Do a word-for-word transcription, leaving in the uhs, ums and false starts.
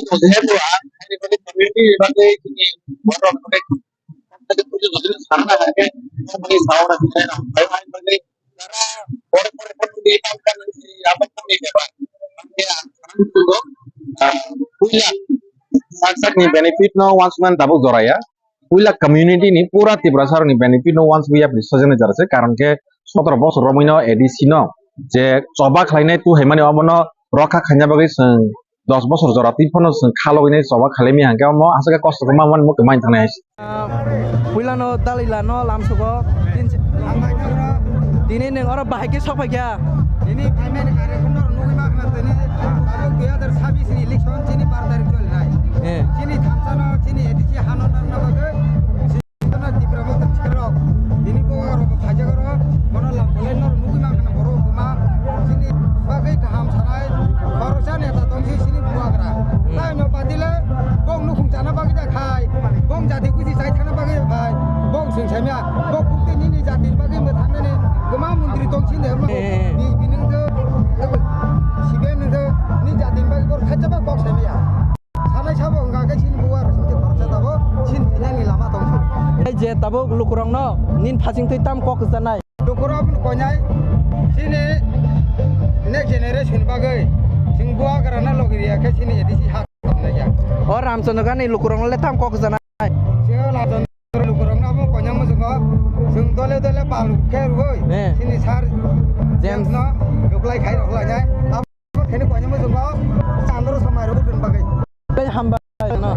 Jehetu ang haini bagwi community ni bagwi chini borok bagwi tei kuchu kuchu sana hai khe, tei sauna sinai rok bai hai bagwi jara borok borok borok ni kam kam ni abang kam ni beba. Ang khe ang sana muchungo, ah, puila sak sak ni benefit no wansukmani tabuk joraya. Puila community ni pura Tiprasa rok ni benefit no wansukya bwsajani jara se, karon khe sotoro bosor romwi no A D C no je choba khlainai tu hai mani omono rokha khaina bagwi chwng dos bosor jora twi phano chwng kha logwi nai choba khalai mi hangkhe omo aswk khe kosto khe ma mani muitu mai thangnai hai se. Ah, puilano dalila no lamsugo tin-, tini nwng oro bahai khe sok phaikha. Tini phaimani kare khun nugwi ma khna tini tabuk dui hazar sabis ni election chini bar tarik choli nai. Eh. Chini thamsa no chini A D C hano nang na bagwi Tipra Motha Cherok, bini bubagra rok bo phaijak oro, bono lamkholai no nugwi mankha na borok buma, chini bagwi kaham sanai, khoroksa neta tongsi chini bubagra. Hmm. Tai no party le, bong nukhung chana bagwi da khai, bong jati kuchi chai thangna bagwi phai, bong swng saimya, bong kukti nini jati ni bagwi mwthangnani kwma mantri tongsi ne, hmm, bi-, bini wngkha, C P M ni wngkha, ni jati ni bagwi bor khacha ba kok saimya. Sanai sabo wngkha khe chini bubagra sini khoroksa tabo chini thwinani lama tongsi. Tei je tabuk lukurokno nini phasing twi tam kok kwchanai. Lukurok koinai chini next generation bagwi chwng bubagrano logi riya khe chini A D C ha nai ya. O Ramchandra Gani lukurokno le tam kok kwchanai. Chwng Ramchandra lukurokno abo koinai muchungo chwng dole dole bal khe rwui, eh, chini sir James no reply khai rok lai nai. Khaini koinai muchungo chandro samai rok bini bagwi. Tei hambai no.